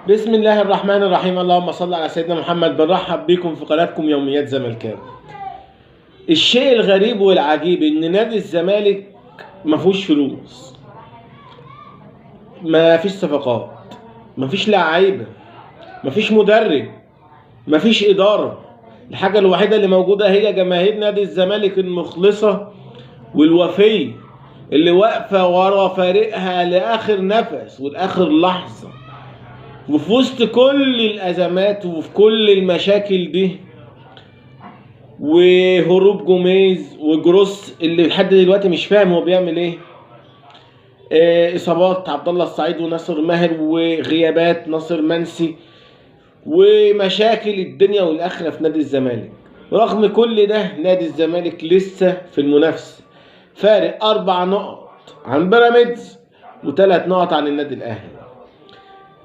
بسم الله الرحمن الرحيم. اللهم صل على سيدنا محمد. بنرحب بكم في قناتكم يوميات زملكاوي. الشيء الغريب والعجيب ان نادي الزمالك ما فيهوش فلوس، ما فيش صفقات، ما فيش لعيبة، ما فيش مدرب، ما فيش ادارة. الحاجة الوحيدة اللي موجودة هي جماهير نادي الزمالك المخلصه والوفيه اللي واقفة ورا فريقها لاخر نفس ولاخر لحظة. وفي وسط كل الازمات وفي كل المشاكل دي وهروب جوميز وجروس اللي لحد دلوقتي مش فاهم هو بيعمل ايه، اصابات عبد الله السعيد وناصر ماهر وغيابات ناصر منسي ومشاكل الدنيا والاخرة في نادي الزمالك. رغم كل ده نادي الزمالك لسه في المنافسة، فارق 4 نقط عن بيراميدز و3 نقط عن النادي الاهلي.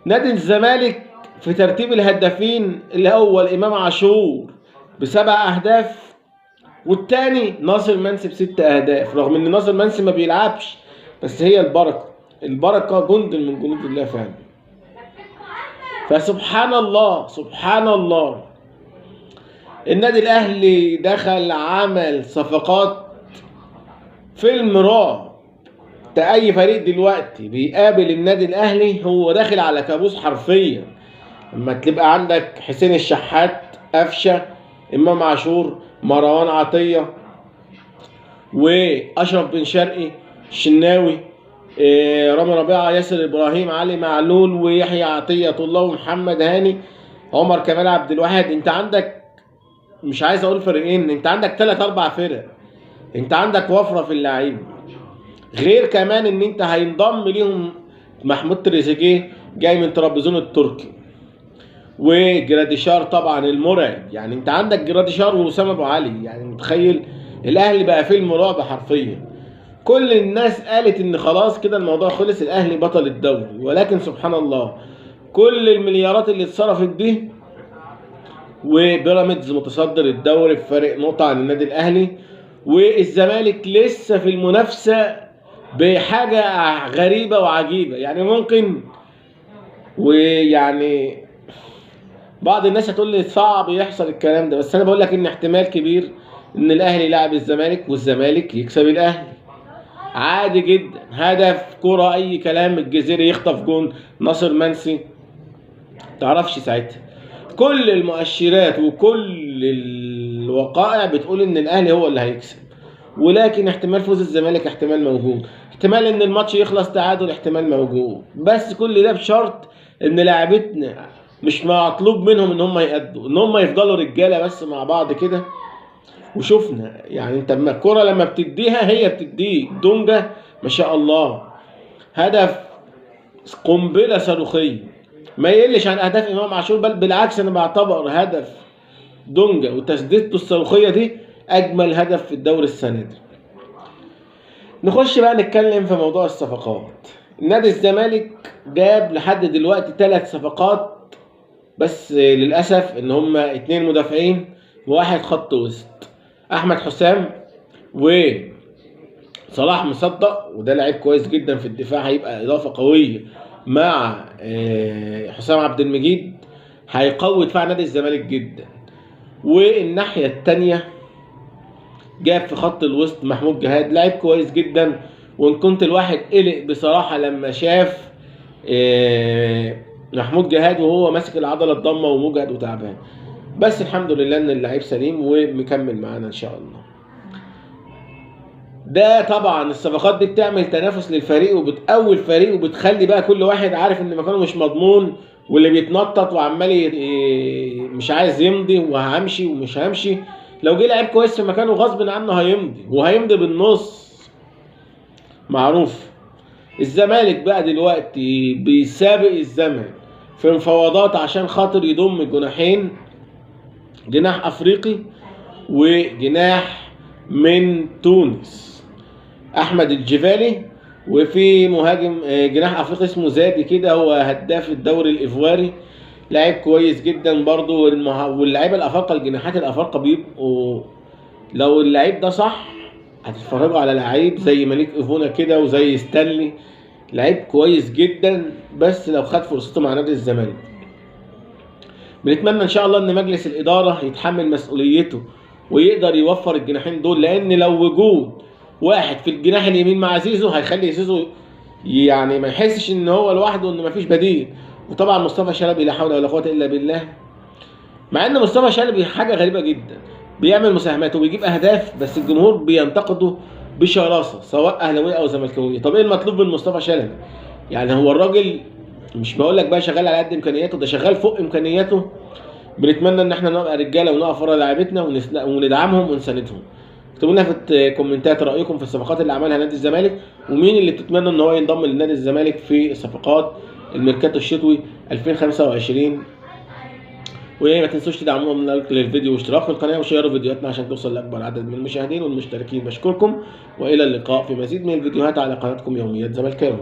نادي الزمالك في ترتيب الهدافين الاول امام عاشور ب7 اهداف، والتاني ناصر منسي ب6 اهداف، رغم ان ناصر منسي ما بيلعبش، بس هي البركة، البركة جند من جنود الله فعلا. فسبحان الله سبحان الله، النادي الاهلي دخل عمل صفقات فيلم رعب. ده اي فريق دلوقتي بيقابل النادي الاهلي هو داخل على كابوس حرفيا. لما تبقى عندك حسين الشحات، قفشه، امام عاشور، مروان عطية، واشرف بن شرقي، الشناوي، رامي ربيعة، ياسر ابراهيم، علي معلول، ويحيى عطية الله، ومحمد هاني، عمر كمال عبد الواحد. انت عندك، مش عايز اقول فريقين، انت عندك 3 4 فرق، انت عندك وفرة في اللعيبة. غير كمان ان انت هينضم ليهم محمود تريزيجيه جاي من طرابزون التركي، وجراديشار طبعا المرعب. يعني انت عندك جراديشار واسامة ابو علي، يعني متخيل الاهلي بقى فيلم رعب حرفيا. كل الناس قالت ان خلاص كده الموضوع خلص، الاهلي بطل الدوري، ولكن سبحان الله كل المليارات اللي اتصرفت دي وبيراميدز متصدر الدوري بفارق نقطة عن النادي الاهلي، والزمالك لسه في المنافسة بحاجة غريبة وعجيبه. يعني ممكن، ويعني بعض الناس هتقول لي صعب يحصل الكلام ده، بس انا بقول لك ان احتمال كبير ان الاهلي يلعب الزمالك والزمالك يكسب الاهلي عادي جدا. هدف كرة اي كلام، الجزيري يخطف جون، ناصر منسي، تعرفش ساعتها. كل المؤشرات وكل الوقائع بتقول ان الاهلي هو اللي هيكسب، ولكن احتمال فوز الزمالك احتمال موجود، احتمال ان الماتش يخلص تعادل احتمال موجود، بس كل ده بشرط ان لاعبتنا مش مطلوب منهم ان هم يأدوا، ان هم يفضلوا رجاله بس مع بعض كده. وشفنا يعني انت لما الكرة لما بتديها هي بتديك. دونجا ما شاء الله هدف قنبلة صاروخيه ما يقلش عن اهداف امام عاشور، بل بالعكس انا بعتبر هدف دونجا وتسديدته الصاروخية دي اجمل هدف في الدوري السنة دي. نخش بقى نتكلم في موضوع الصفقات. نادي الزمالك جاب لحد دلوقتي 3 صفقات، بس للاسف ان هما 2 مدافعين وواحد خط وسط، احمد حسام وصلاح مصدق، وده لعيب كويس جدا في الدفاع، هيبقى اضافه قوية مع حسام عبد المجيد، هيقوي دفاع نادي الزمالك جدا. والناحية الثانية جاب في خط الوسط محمود جهاد، لعيب كويس جدا، وان كنت الواحد قلق بصراحة لما شاف محمود جهاد وهو ماسك العضلة الضمة ومجهد وتعبان، بس الحمد لله ان اللعيب سليم ومكمل معانا ان شاء الله. ده طبعا الصفقات دي بتعمل تنافس للفريق وبتقوي الفريق وبتخلي بقى كل واحد عارف ان مكانه مش مضمون، واللي بيتنطط وعمال مش عايز يمضي وهمشي ومش همشي، لو جه لعيب كويس في مكانه غصب عنه هيمضي، وهيمضي بالنص معروف. الزمالك بقى دلوقتي بيسابق الزمن في مفاوضات عشان خاطر يضم جناحين، جناح افريقي وجناح من تونس احمد الجفالي، وفي مهاجم جناح افريقي اسمه زادي كده، هو هداف الدوري الايفواري، لاعب كويس جدا برضو. واللعيبة الافارقة، الجناحات الافارقة بيبقوا لو اللعيب ده صح هتتفرجوا على لعيب زي مليك ايفونا كده وزي ستانلي، لعيب كويس جدا بس لو خد فرصته مع نادي الزمالك. بنتمنى ان شاء الله ان مجلس الادارة يتحمل مسؤوليته ويقدر يوفر الجناحين دول، لان لو وجود واحد في الجناح اليمين مع زيزو هيخلي زيزو يعني ما يحسش ان هو لوحده، ان مفيش بديل. وطبعا مصطفى شلبي لا حول ولا قوة الا بالله، مع ان مصطفى شلبي حاجة غريبة جدا، بيعمل مساهمات وبيجيب اهداف بس الجمهور بينتقده بشراسة سواء اهلاويه او زملكاويه. طب ايه المطلوب من مصطفى شلبي؟ يعني هو الراجل مش بقول لك بقى شغال على قد امكانياته، ده شغال فوق امكانياته. بنتمنى ان احنا نبقى رجاله ونقف ورا لاعيبتنا وندعمهم ونساندهم. اكتبوا لنا في الكومنتات رايكم في الصفقات اللي عملها نادي الزمالك، ومين اللي بتتمنى ان هو ينضم لنادي الزمالك في صفقات الميركاتو الشتوي 2025. وما تنسوش تدعمونا ب like للفيديو واشتراك في القناة وشيروا فيديوهاتنا عشان توصل لاكبر عدد من المشاهدين والمشتركين. بشكركم والى اللقاء في مزيد من الفيديوهات على قناتكم يوميات زملكاوي.